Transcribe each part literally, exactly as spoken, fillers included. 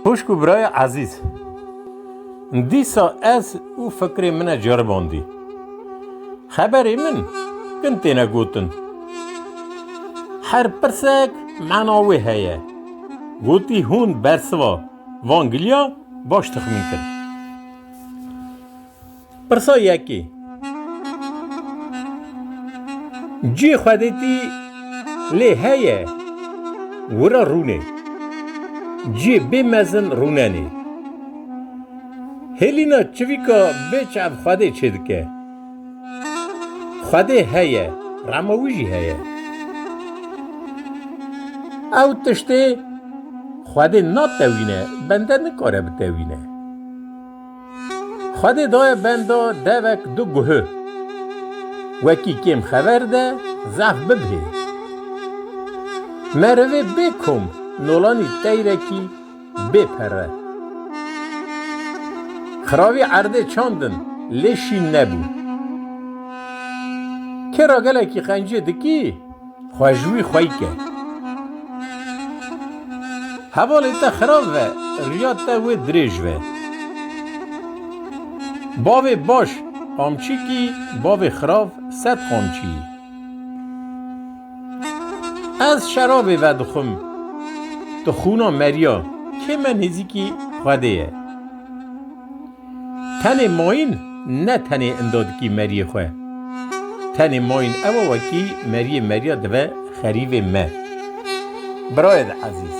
Xwişk û birayê ezîz, dîsa ez û fikrê min e ceribandî. Xeberê min kin têne gotin. Her pirsek mena wê heye. Gotî hûn bersiva van giliya baş tixmîn kin. Pirsa yekê. Cihê Xwedêtî lê heye, wira rûnê. Cihê bê mezin rûnenê. Hêlîna çivîka bê çav Xwedê çêdike. Xwedê heye, rema wî jî heye. Ew tiştê Xwedê natewîne, bende nikare bitewîne. Xwedê daye benda devek du guhi. Wekî kêm xever de zehf bibhê. Merivê bê kom nolanî teyrekî bê pere. Xiravî erdê çandin lê şîn nebû. Kê ra gelekî qencî dikî, xwe ji wî xwey ke. Hevalê te xirav ve, riya te wê dirêj ve. Bavê baş qamçîkî, bavê xirav sed qamçî. Ez şerabê vedixwim, tu xûna meriya, kê me nêzîkî Xwedê ye. Tenê mayîn ne tenê inda dikî meriyê xwe. Tenê mayîn ew e wekî meriyê meriya dibe xerîvê me. Birayê de ezîz.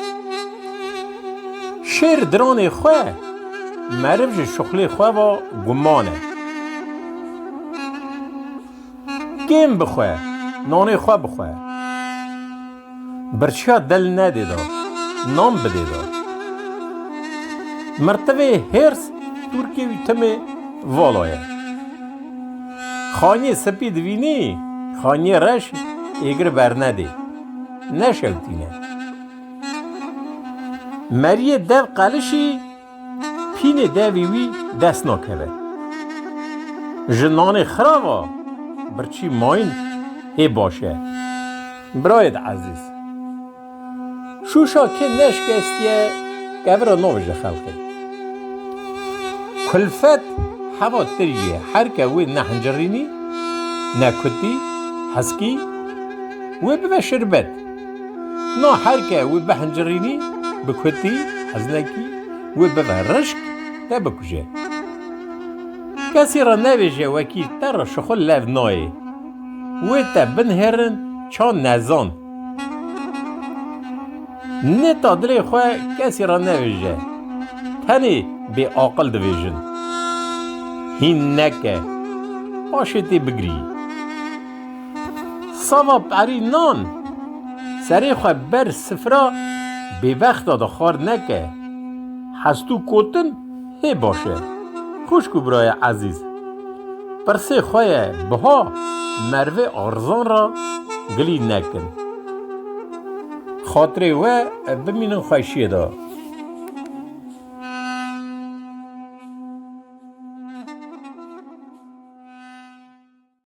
Şêr diranê xwe, meriv ji şuxlê xwe ve guman e. Kêm bixwe, nanê xwe bixwe. Birçiya del nedê de, nan bidê de. Mirtivê hêrs tûrkê wî timê vala ye. Xaniyê spî divînî, xaniyê reş êgir bernedê. Neşewtîne. Meriyê dev qelişî pînê devê wî dest nakeve. Ji nanê xirava birçî mayîn hê baş e. Birayê de ezîz. Şûşa kê neşkestiye, kevira navêje xelqê. Kulfet heva tirî ye, her ke wê nehincirînî, nekutî, heskî, wê bibe şirbet. Na her ke wê bihincirînî, bikutî, heznekî, wê bibe rişk, te bikuje. Kesî re nevêje wekî te re şixul lev nayê. Wê te binihêrin ça nezan. Nêta dilê xwe kesî re nevêje. Tenê bêaqil divêjin. Hîn neke. Paşê tê bigirî. Sava perî nan serê xwe ber sifra bêbexta de xwar neke. Hestû kotin hê baş e. Xwişk û birayê ezîz, pirsê xwe ye biha merivê arzan re gilî nekin. Xatirê we bimînin xweşiyê de.